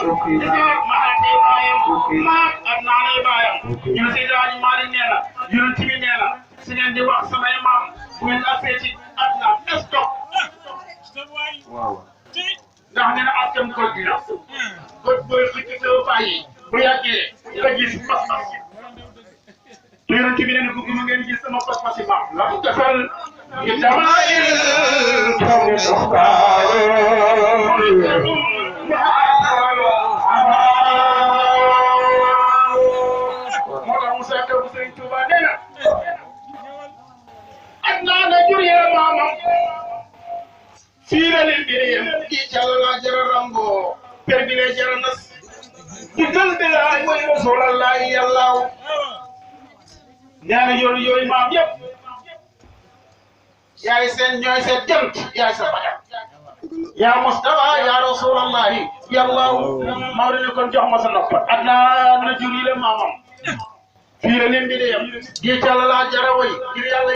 Mahante baayam maam ak naanay baayam ñu si daañu Maalik nee na yonent bi nee na si ngeen di wax samay maam bu ngeen afee ci àdduna stop ndax nee na askan ko dina ko booy xëcc sa bàyyi bu yàggee nga gis pas-pas yonent bi nee na bëgg ma ngeen gis sama pas-pas yi maam la mu defal ñaari yooyu maam yëpp yaay seen ñooy seen jant yaay sa bagat yaa Mustafa yaa Rasulallahi yàlla Maodo ne kon jox ma sa nopp ak naa na jur yi la maamam fii la leen di yem di ca la jara way ngir yàlla